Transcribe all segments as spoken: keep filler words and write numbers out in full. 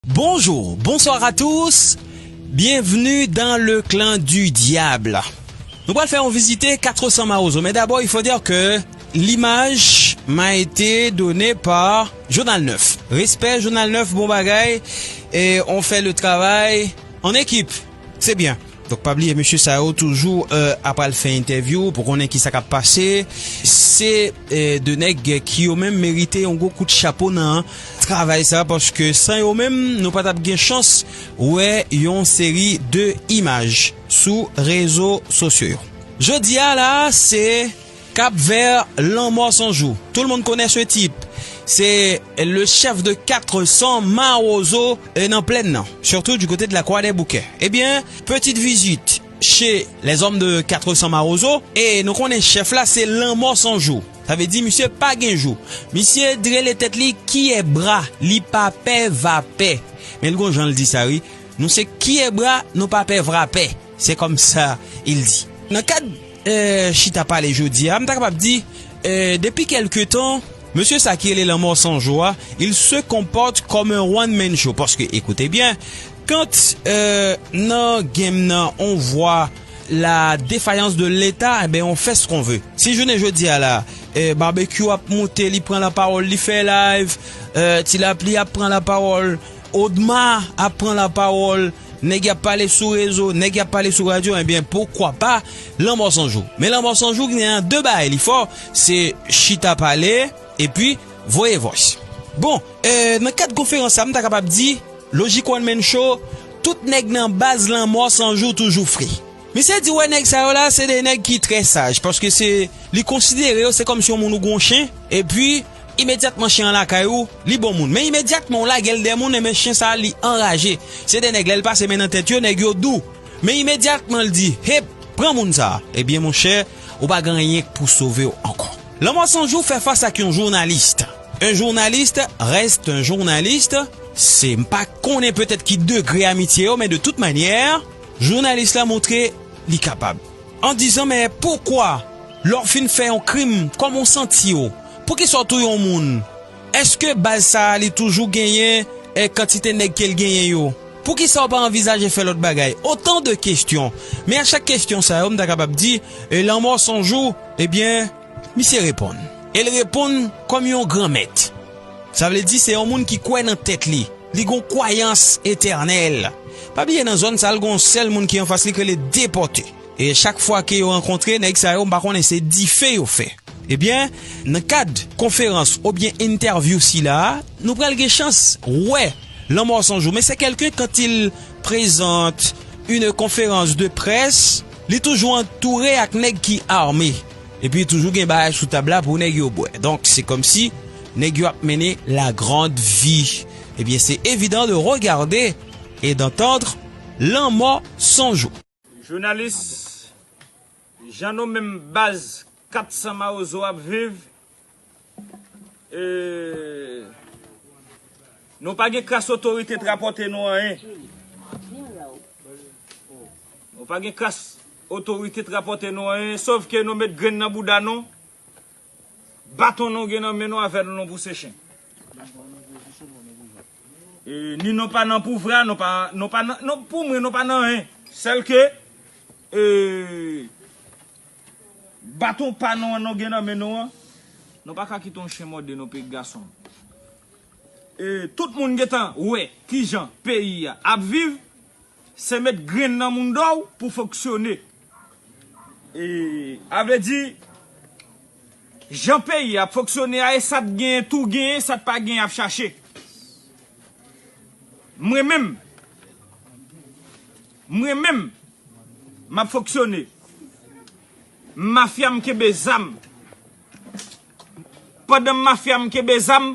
Bonjour, bonsoir à tous. Bienvenue dans le clan du diable. Nou pral fè yon vizite quatre cents Mawozo, mais d'abord, il faut dire que l'image m'a été donnée par Jounal neuf. Respect, Jounal neuf, bon bagay. Et on fait le travail en équipe. C'est bien. Donk, pa bliye, mesye sa yo toujou, euh, ap al fè entèvyou pou konnen ki sa k ap pase. Se, euh, de nèg ki yo menm merite yon gwo kout chapo nan travay sa, paske san yo menm, nou pa t ap gen chans wè yon seri de imaj sou rezo sosyo yo. Jodi a la, se Cap Vert, Lanmò San Jou. Tout le monde connaît ce type. C'est le chef de quatre cents Mawozo, euh, nan plèn nan, surtout du côté de la Croix des Bouquets. Eh bien, petite visite chez les hommes de quatre cents Mawozo, e nou konnen chèf la se Lanmò San Jou. Sa vle di misye pa gen jou. Misye rele tèt li Kiyèbra, li pa pè vapè. Men l gon jan l di sa wi. Nou se Kiyèbra, nou pa pè vrapè. C'est comme ça il dit. Nan kad, euh, chita pale jodi a, m ta kapab di, euh, depi kèlke tan, mesye sa ki rele Lanmò San Jou a, il se comporte comme un one man show. Paske, écoutez bien, quand, euh, nan game nan, on voit la défaillance de l'État, eh ben, on fait ce qu'on veut. Si jounen jodi a la, euh, Barbecue ap monte, li pran lapawòl, li fè live, euh, Ti Lapli ap pran lapawòl, Odma ap pran lapawòl, nèg y ap pale sou rezo, nèg y ap pale sou radyo, ebyen, poukwa pa Lanmò San Jou. Men Lanmò San Jou gen de bagay li fò, se chita pale, epi voye voice. Bon, euh, nan kad konferans sa, m ta kapab di, lojik one man show, tout nèg nan baz Lanmò San Jou toujou fre. Misye di, wè, nèg sa yo la, se de nèg ki trè saj, paske se, li konsidere yo, se kòmsi yon moun ou gon chen, epi, imedyatman chen an lakay ou, li bon moun. Men imedyatman ou lage l dèyè moun, enben chen sa a, li anraje. Se de nèg, lè l pase men nan tèt yo, nèg yo dou. Men imedyatman l di, hep, pran moun sa a. Ebyen, monchè, ou pa gen anyen k pou sove w ankò. Lanmò San Jou fè fas ak yon jounalis. Un journaliste reste un journaliste. Se, m pa konnen petèt ki degre amitye yo, men de tout manyè, jounalis la montre li kapab. An dizan, men poukwa, lè w fin fè yon krim, kòman w santi w? Poukisa w touye yon moun? Èske baz sa a li toujou genyen, eh, kantite nèg ke l genyen yo? Poukisa w pa anvizaje fè lòt bagay? Otan de kesyon. Men a chak kesyon sa yo, m ta kapab di, eh, Lanmò San Jou, ebyen, misye reponn. E l reponn kòm yon granmèt. Sa vle di se yon moun ki kwè nan tèt li. Li gon kwayans etènèl. Pa bliye nan zòn sa, l gon sèl moun ki anfas li k rele Depòte. E chak fwa ke yo rankontre, nèg sa yo, m pa konnen se dife yo fè. Ebyen, nan kad konferans oubyen entèvyou sila a, nou pral gen chans wè Lanmò San Jou. Men se kèlken, quand il présente une conférence de presse, li toujou antoure ak nèg ki ame. Epi toujou gen bagay sou tab la pou nèg yo bwè. Donk, se kòmsi nèg yo ap mennen la grande vie. Ebyen, se évident de regarder et d'entendre Lanmò San Jou. Jounalis, jan nou menm baz kat san Mawozo ap viv, e, nou pa gen kras otorite t rapòte nou anyen. Nou pa gen kras otorite t rapòte nou anyen, sòf ke nou met grenn nan bouda nou, baton nou gen nan men nou, avè nou nou pouse chen. E, ni nou pa nan pouvwa, nou pa, nou pa nan, nou, pou mwen, nou pa nan anyen. Sèl ke, e, baton pa nou an nou gen nan men nou an, nou pa ka kite yon chen mòde nou, peyi gason. E, tout moun gentan wè kijan peyi a ap viv, se met grenn nan mouda w pou fonksyone. E, a vle di, jan peyi a ap fonksyone a, e sa t genyen tou genyen, sa t pa genyen ap chache. Mwen menm, mwen menm, m ap fonksyone. M mafya, m kenbe zam. Pandan m mafya, m kenbe zam,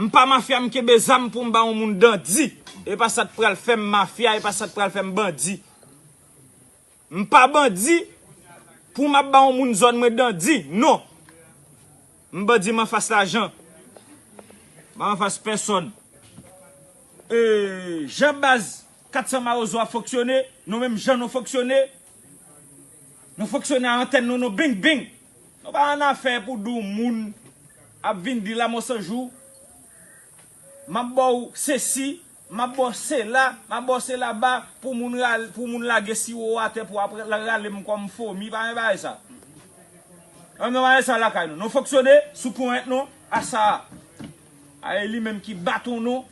m pa mafya, m kenbe zam pou m ba yon moun dandi. E pa sa t pral fè m mafya, e pa sa t pral fè m bandi. M pa bandi pou m ap ba yon moun zòn mwen dandi, non. M bandi, m anfas lajan. M pa anfas pèsòn. E, jan baz kat san Mawozo ap fonksyone, nou menm jan nou fonksyone, nou fonksyone a antèn nou, nou bing bing. Nou pa annafè pou di w moun ap vin di Lanmò San Jou, m ap ba w sesi, M ap ba w sela, m ap ba w sela ba pou moun, pou moun lage siwo atè pou ap rale m kòm fomi. Pa gen bagay sa. An, nou pa gen sa lakay nou. Nou fonksyone sou ponyèt nou a sa a. A e li menm ki baton nou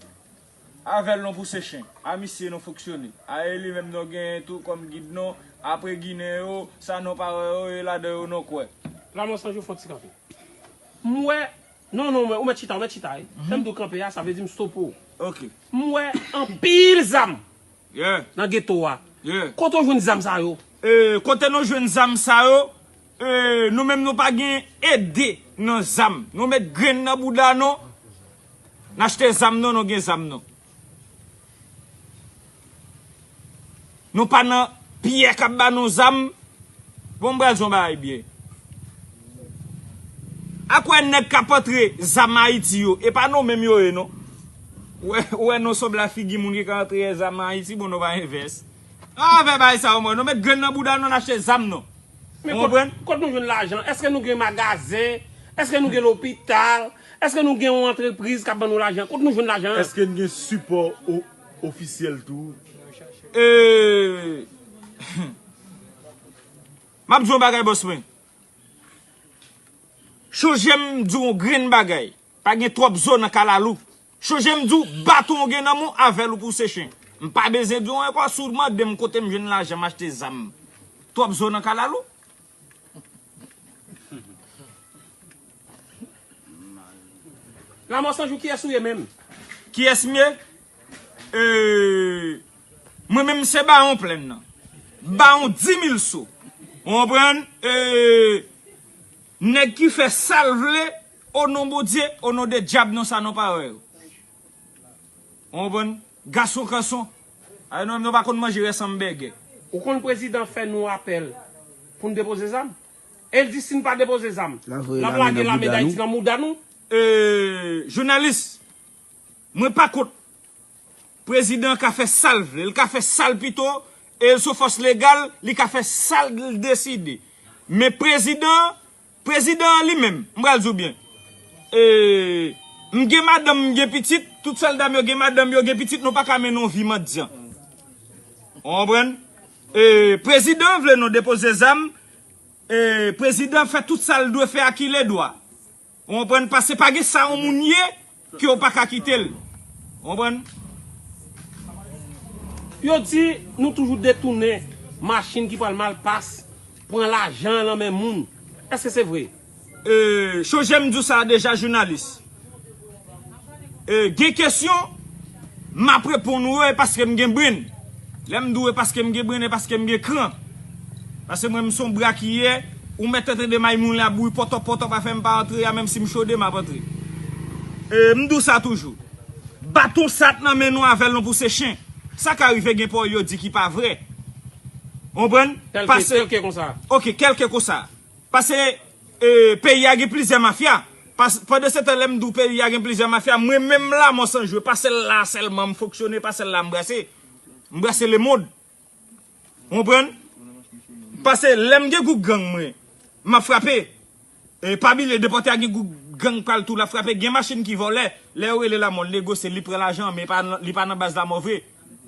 avè l nou pouse chen. A misye nou fonksyone. A e li menm nou genyen tou kòm gid nou. Apre Ginen yo, sa nou pa wè yo, e ladan yo nou kwè. Lanmò San Jou fè yon ti kanpe. M wè, non, non, ou mèt chita, ou mèt chita wi. Fè m di w kanpe a, sa vle di m stope w. Ok. M wè anpil zam nan geto a. Kote w jwenn zam sa yo? E, kote nou jwenn zam sa yo? E, nou menm nou pa gen ede nan zam. Nou met grenn nan bouda nou. N achte zam nou, nou gen zam nou. Nou pa nan pyè k ap ba nou zam. Bon, m pral di yon bagay byen. Akwè nèg k ap antre zam Ayiti yo, e pa nou menm yo ye non. Ou wè, ou wè nou sanble a figi moun ki ka antre zam Ayiti, bon, nou pa gen vès. Ann fè bagay sa yo, mwen. Nou met grenn nan bouda nou, n achte zam nou. Men ou konprann? Kot nou jwenn lajan? Èske nou gen magazen? Èske nou gen lopital? Èske nou gen yon antrepriz k ap ban nou lajan? Kot nou jwenn lajan an? Èske n gen sipò o- ofisyèl tou? E, m ap di yon bagay, bòs mwen. Chonje m di w yon grenn bagay. Pa gen twòp zo nan kalalou. Chonje m di w, baton w gen nan men w, avè l ou pouse chen. M pa bezwen di w ankò, si w mande m kote m jwenn lajan m achte zam. Twòp zo nan kalalou. Lanmò San Jou, kiyès ou ye menm? Kiyès m ye? E, mwen menm se Bawon Plèn nan. Bawon Dimil So. Ou konprann? E, nèg ki fè sa l vle, o non Bondye, o non de dyab, non sa nou pa wè yo. Ou konprann? Gason kanson. Ay, nou menm nou pa konn manje rès anbègè. Ou konn prezidan fè nou apèl pou n depoze zam? E l di si n pa depoze zam, l ap lage lame Dayiti nan mouda nou. E, jounalis, mwen pa kont. Prezidan an ka fè sa l vle, l ka fè sa l pito, e l sou fòs legal, li ka fè sa l deside. Men prezidan an, prezidan an li menm, m pral di w byen. E, m gen madanm, m gen pitit, tout sòlda m yo gen madanm, yo gen pitit, nou pa ka mennen yon vi mandyan. Ou konprann? E, prezidan an vle nou depoze zam, e, prezidan an fè tout sa l dwe fè a ki ledwa. Ou konprann? Paske pa gen sa yon moun ye ke w pa ka kite l. Ou konprann? Yo di nou toujou detounen machin ki pral Malpas, pran lajan nan men moun. Èske se vre? E, chonje m di w sa deja, jounalis. E, gen kesyon, m ap reponn ou yo, e paske m gen brenn. Lè m di w e paske m gen brenn, e paske m gen kran. Paske mwen, m se yon bra ki ye, ou mèt tande may moulen ap bouyi pòtòp, pòtòp, afè m pa antre a, menm si m chode, m ap antre. E, m di w sa toujou. Baton sa t nan men nou avè l nou pouse chen. Sa ka rive gen pa w yo di ki pa vre. Ou konprann? Pase, kèlke konsa. Ok, kèlke konsa. Pase, e, peyi a gen plizyè mafya. Pas-, pandan se tan lè m di w peyi a gen plizyè mafya, mwen menm Lanmò San Jou, pa sèl la sèlman m fonksyone, pa sèl la m brase. M brase lemonn. Ou konprann? Pase lè m gen gwoup gang mwen, m ap frape. E pa bliye, nenpòt a gen gwoup gang pral tou, l ap frape. Gen machin ki vòlè. Lè yo rele Lanmò, l negosye, li pran lajan, men li pa nan, li pa nan baz Lanmò vre.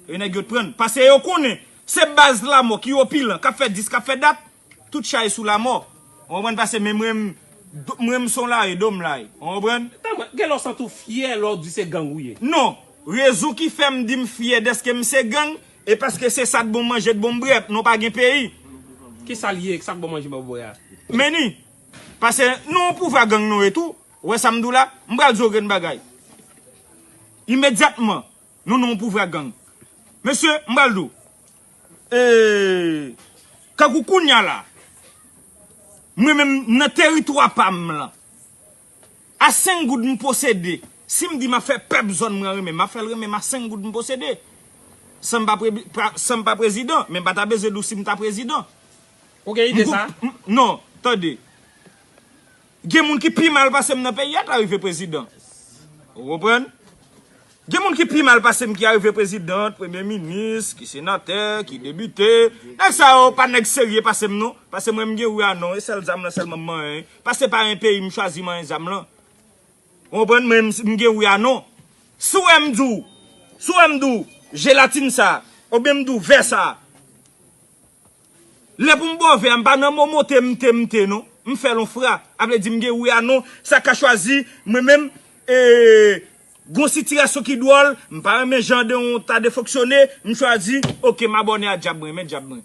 E nèg yo t pran. Pase yo konnen, se baz Lanmò ki opilan, k ap fè dis, k ap fè dat, tout chay sou Lanmò. Ou konprann? Pase men mwen, m, mwen m se yon lari, do m lari. Ou konprann? Tann, gen lè w santi w fyè lè w di se gang ou ye. Non. Rezon ki fè m di m fyè dèske m se gang, e paske se sa t bon manje, t bon bwè, nou pa gen peyi. Kisa l ye, sa k bon manje, bon bwè a? Meni. Pase nou yon pouvwa gang nou ye tou. Ou wè sa m di w la? M pral di w grenn bagay. Imedyatman, nou nan yon pouvwa gang. Mesye, m pral di w. E, kankou kounye a la, mwen menm nan teritwa pa m lan, a senk goud m posede, si m di m ap fè pèp zòn mwen renmen m, m ap fè l renmen m a senk goud m posede. San m pa pre-, pa, san m pa prezidan, men m pa ta bezwen di w si m ta prezidan. Ou gen ide sa? M, non, tande. Gen moun ki pi mal pase m nan peyi a ta rive prezidan. Ou konprann? Gen moun ki pi mal pase m ki arive prezidan, premye minis, ki senatè, ki depite. Nèg sa yo pa nèg serye pase m non. Pase mwen m gen wi a non, e sèl zam lan sèlman m manyen. Pase pa yon peyi m chwazi manyen zam lan. Ou konprann? Mwen m, m gen wi a non. Si w wè m di w, Si w wè m di w jelatin sa, oubyen m di w vè sa, lè pou m ba w vè a, m pa nan mo mote m te, m te, non. M fè l on fra. A vle di m gen wi a non. Sa ka chwazi, mwen menm, e, gon sitiyasyon ki dwòl, m pa renmen jan de yon ta de fonksyone, m chwazi, oke, m abòne a dyab mwen, men dyab mwen.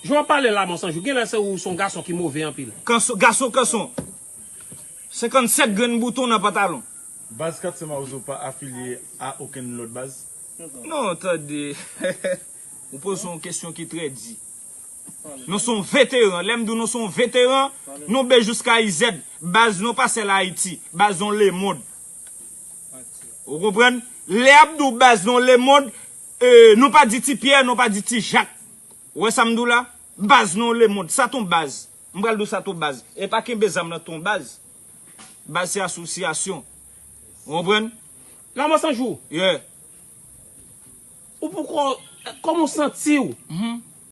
Jan w ap pale la, Mansanjou, genlè se ou se yon gason ki move anpil. Kanson, gason kanson. Senkannsèt grenn bouton nan pantalon. Baz Katse Mawozo pa afilye a okenn lòt baz? Non, tande. Ou poze yon kesyon ki trè di. Nou se yon veteran. Lè m di w nou se yon veteran, nou be jiska izèd. Baz nou pa sèl Ayiti. Baz nou lemonn. Ou konprann? Lè y ap di w baz nou lemonn, e, nou pa di Ti Pyè, nou pa di Ti Jak. Ou wè sa m di w la? Baz nou lemonn. Sa t on baz. M pral di w sa t on baz. E pa kenbe zam nan t on baz. Baz se asosyasyon. Ou konprann? La, Mansanjou, Yeah. ou poko, kòman w santi w?